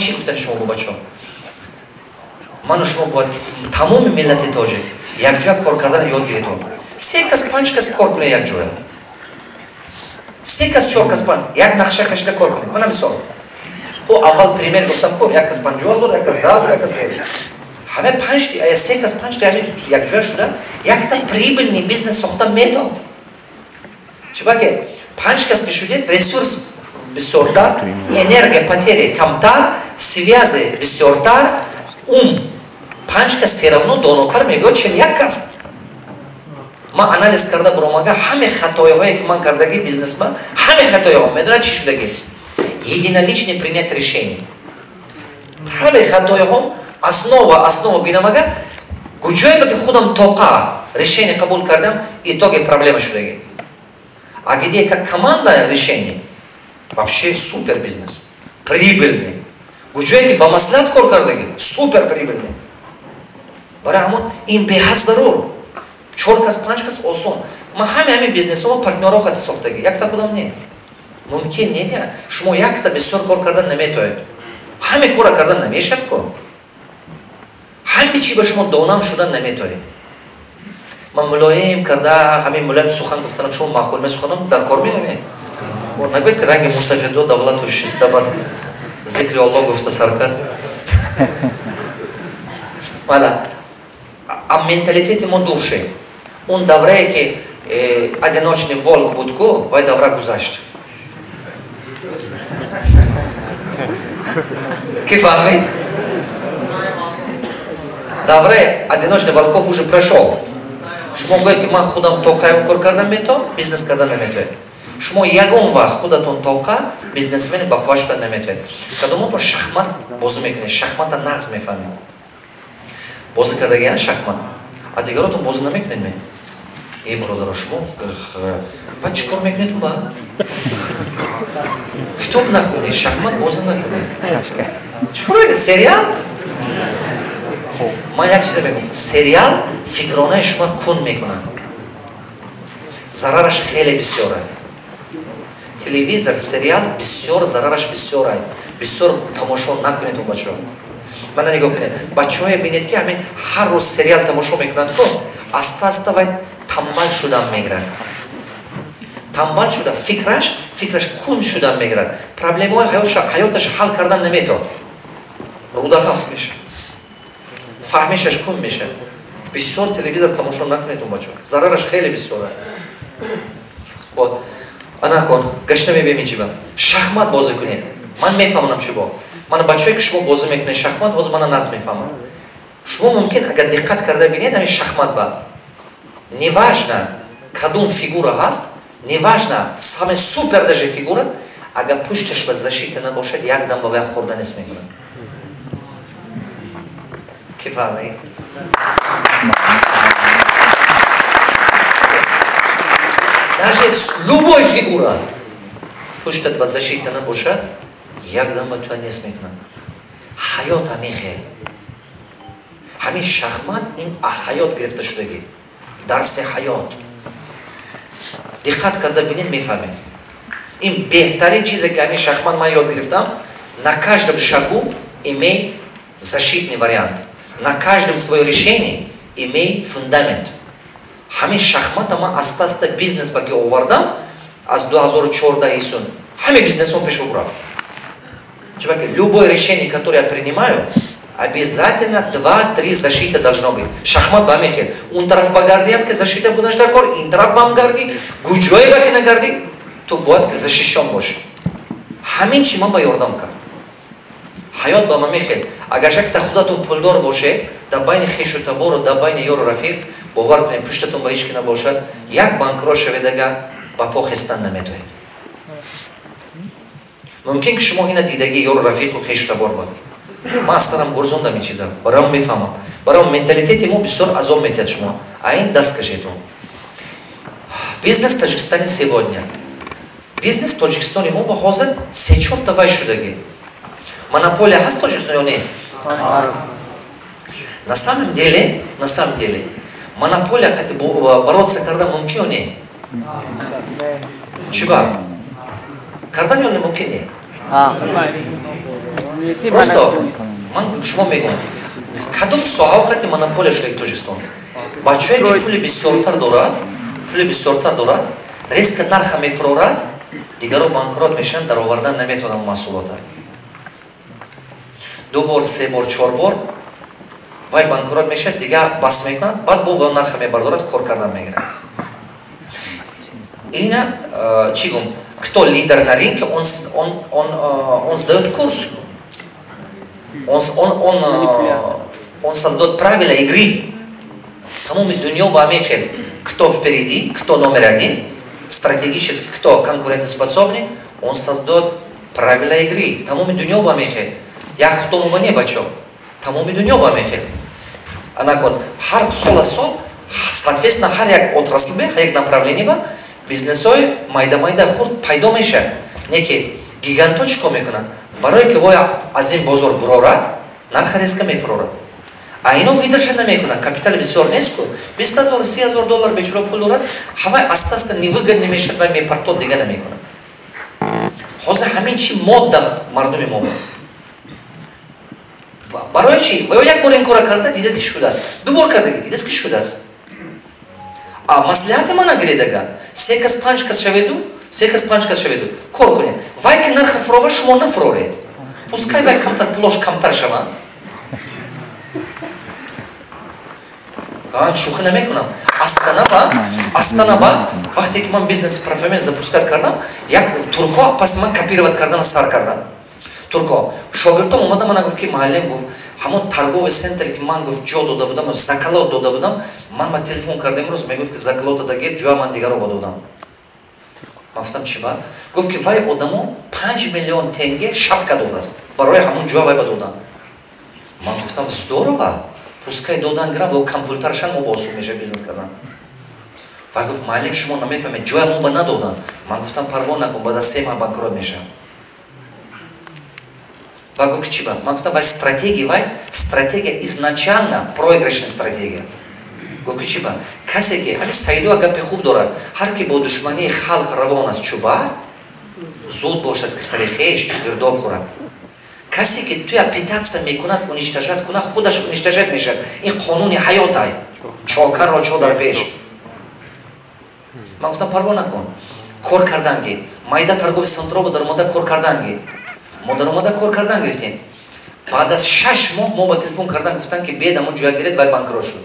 Ман чӣ гуфтам шумо, бачаҳо? Ману шумо бояд тамоми миллати тоҷик якҷоя кор кардан ёд гиред. Се кас, панҷ кас кор кунед якҷоя, се кас, чор кас, панҷ, як нақша кашида кор кунед. Мана мисол, ҳо, аввал пример гуфтам ку: як кас 50 000, як кас 10 000, як кас ҳама панҷ, се кас, панҷ якҷоя шуда, якта прибыльный бизнес сохта метод. Чибаки панҷ кас ки шудед, ресурс бисёртар, энергия потери камтар, связи бисёртар. Ум панҷ кас всё равно донотар мебиёд, чем як кас. Ман анализ карда буромага, ҳаме хатоиҳое ки ман кардагӣ бизнесман, ҳаме хатоиҳо медонад чӣ шудагӣ? Единоличный принять решение. Ҳаме хатоиҳо основа бинамага, куҷое ба ки худам тоқа решение қабул кардам, итоги проблема шудагӣ. А где как команда решение, вообще супер бизнес, прибыльный. Куҷое ки ба маслиҳат кор кардагӣ, супер прибыльный. Барои ҳамон ин беҳад зарур. Чор кас, панҷ кас осон. Ман ҳаме ҳамин бизнесҳо партнёрҳо хати сохтагӣ, якта худам не. Мумкин не, шумо якта бисёр кор кардан наметоед, ҳаме кора кардан намешад ко, ҳаме чи ба шумо донам шудан наметоед. Ман мулоим карда, ҳамин мулоим сухан гуфтанам, шумо маъқул месуханам дар кор менаме. Нагӯед, ки ранги мусафидо давлату шиста бар зикри Аллоҳ гуфта сар кард. Мана а менталитети мо дур шед. Он даврае ки одиночный волк буд ку, вай давра гузашт. Ки фаҳмид? Давраи одиночный волков уже прошел. Шумо гӯед, ки ман худам тоқаем кор кардан метавон, бизнес кардан наметавонед. Шумо ягон вақт худатон тоқа бизнесмени бақувва шудан наметавонед. Кадомотон шахмат бозӣ мекунед, шахмата нағз мефаҳмед, бозӣ кардагиан шахмат, а дигаротон бозӣ намекунед ме? Э, бародаро, шумо ба чӣ кор мекунед? Ба китоб нахонед, шахмат бозӣ накунед, чӣ кор мекунед? Сериал? Ман як чиза мегӯям: сериал фикронаи шумо кун мекунад, зарараш хеле бисёра. Телевизор, сериал бисёр зарараш бисёра, бисёр тамошо накунед. Он бачаҳо, мана нигоҳ кунед, бачаҳое бинед, ки ҳамин ҳар рӯз сериал тамошо мекунад ку, аста аста вай тамбал шудан мегирад. Тамбал шуда, фикраш кун шудан мегирад, проблемаҳои ҳаёташ ҳал кардан наметавонад, рӯдаҳафз мешавад, фаҳмишаш кун мешавад. Бисёр телевизор тамошо накунед, он бачаҳо, зарараш хеле бисёра. Вот ана кон гашта мебием инчиба. Шахмат бозӣ кунед, ман мефаҳмонам чӣ бо мана. Бачаҳое ки шумо бозӣ мекунед шахмат, ҳозир мана нағз мефаҳмам. Шумо мумкин, агар диққат карда бинед, ҳамин шахмат ба неважно кадом фигура ҳаст, неважно самая супер даже фигура, агар пушташ ба защита набошад, якдам ба вай хӯрда нест мекунад. Ки фаҳмед? Даже любой фигура пуштат ба защита набошад, якдам ба туя нест мекунад. Ҳаёт ҳамин хел. Ҳамин шахмат ин ҳаёт гирифта шудагӣ, дарси ҳаёт. Диққат карда бинед, мефаҳмед. Ин беҳтарин чизе ки ҳамин шахмат ман ёд гирифтам: на каждом шагу имей защитный вариант, на каждом свое решение имей фундамент. Ҳамин шахмата ман аста аста бизнес ба ки овардам, аз 2014 исун ҳамин бизнесом пеш рафт. Чуваки, любое решение, которое я принимаю, обязательно два-три защиты должно быть. Шахмат ба ҳамин хел. Он тараф багардиам, ки защита будаш дар кор, ин тараф бам гарди, гуҷое ба ки нагарди, ту бояд ки защищен бошӣ. Ҳамин чи ман ба ёрдам кард. Ҳаёт ба ҳамин хел. Агар шакта худатон пулдор бошед, дар байни хешу табору, дар байни ёру рафиқ, бовар кунед, пуштатон ба ҳеч ки набошад, як банкрот шаведага, ба по хестан наметоед. Мумкин ки шумо ина дидагӣ, ёру рафиқу хешу табор бод. Ман аз сарам гурзондам ин чиза, барои мефаҳмам. Барои менталитети мо бисёр азоб метиҳад. Шумо а ин даст кашед. Бизнес в Таджикистане сегодня, бизнес Тоҷикистони мо ба ҳозир се чорта вай шудагӣ. Монополия ҳаст Тоҷикистон ё нест? На самом деле монополия қати бороться кардан мумкин ё не? Чӣ ба кардан ё не мумкин не? Просто ман шумо мегӯям, кадом соҳа вақти монополия шуда Тоҷикистон? Бачае ки пули бисёртар дорад, пули бисёртар дорад, резко нарха мефурорад, дигаро банкрот мешаванд, даровардан наметавонанд маҳсулота. Ду бор, се бор, чор бор вай банкрот мешавад, дига бас мекунад, баъд бо нарха мебардорад, кор кардан мегирад. Ина чӣ гум, кто лидер на рынке, он сдаёт курс, он создаёт правила игры. Тамоми дунё ба ҳамин хел: кто впереди, кто номер один стратегически, кто конкурентоспособный, он создаёт правила игры. Тамоми дунё ба ҳамин хел, як худомоба не, бачо, тамоми дунё ба ҳамин хел. Анакон ҳар сол аз сол, соответственно, ҳар як отрасль бе, ҳар як направление ба бизнесҳои майда майда, хурд пайдо мешавад. Не ки гигантҳо чӣ кор мекунанд? Барое ки вой аз ин бозор бурорад, нарха резко мефурорад, а ино выдержка намекунанд. Капитали бисёр нест ку, 20 000, 30 000 доллар бечуро пул дорад. Ҳавай аста аста невыгодный мешавад, вай мепартод, дига намекунад. Ҳозир ҳамин чи модда мардуми мо. Барои чи? Ё як бор ин кора карда дида, ки шудааст, ду бор карда дидааст, ки шудааст. А маслиҳати ман нагиредага, се кас, панҷ кас шаведу, се кас, панҷ кас шаведу, кор кунед. Вай ки нарха фурова, шумо нафуроред, пускай вай камтар пулош камтар шаванд. Шӯхӣ намекунам. Астана ба вақте ки ман бизнеси профемен запускать кардам, як турко пас ман копировать кардана сар кардам. Турко шогирдом омада мана гуфт, ки муаллим, гуфт, ҳамон торговый центре, ки ман, гуфт, ҷо дода будам, закалот дода будам, ман ма телефон карда, имрӯз мегӯяд, ки закалота дагед, ҷоя ман дигаро ба додам. Ман гуфтам: «Чӣ ба?» Гуфт, ки вай одамо 5 миллион тенге шапка додааст барои ҳамон ҷоя, вай ба додам. Ман гуфтам: «Здорово, пускай додан гирам, во компютаршан мо бо осун мешавад бизнес кардан». Вай гуфт: «Муаллим, шумо намефаҳмед, ҷоя мо ба надодам». Ман гуфтам: «Парво накун, баъд аз 3 моҳ банкрот мешавам». Вай гуфт, ки чӣ ба? Ман гуфтам: «Вай стратегия, вай стратегия изначально проигрышная стратегия». Гуфт, ки чӣ ба? Касе ки ҳамин Саидуа гапи хуб дорад: «Ҳар ки бо душмании халқ равон аст чу бар, зуд бошад, ки сари хеш чу гирдоб хӯрад». Касе ки туя пытаться мекунад уничтожать кунад, худаш уничтожать мешавад. Ин қонуни ҳаётай: чокарро чо дар пеш. Ман гуфтам: «Парво накун, кор карданги майда торговый центро даромада кор карданги». Мо даромада кор кардан гирифтем. Баъд аз 6 моҳ мо ба телефон кардан, гуфтан, ки бед, амон ҷоя гиред, вай банкрот шуд.